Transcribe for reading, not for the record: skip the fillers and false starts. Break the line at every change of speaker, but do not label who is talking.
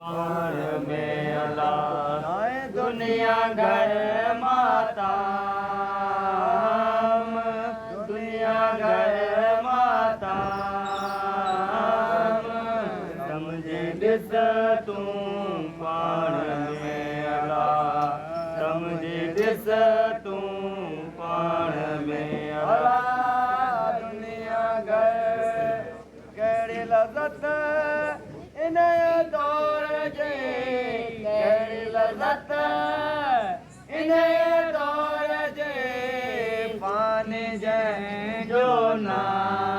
پاڻ ۾ الا دنيا گهر ماتام، دنيا گهر ماتام، سمجهي ڏس تون پاڻ ۾ الا، سمجهي ڏس تون پاڻ ۾ الا. دنيا گهر ڪهڙي لذت انهيء دور جي، ڪهڙي لذت انهيء دور جي، فاني جنهن جو نام.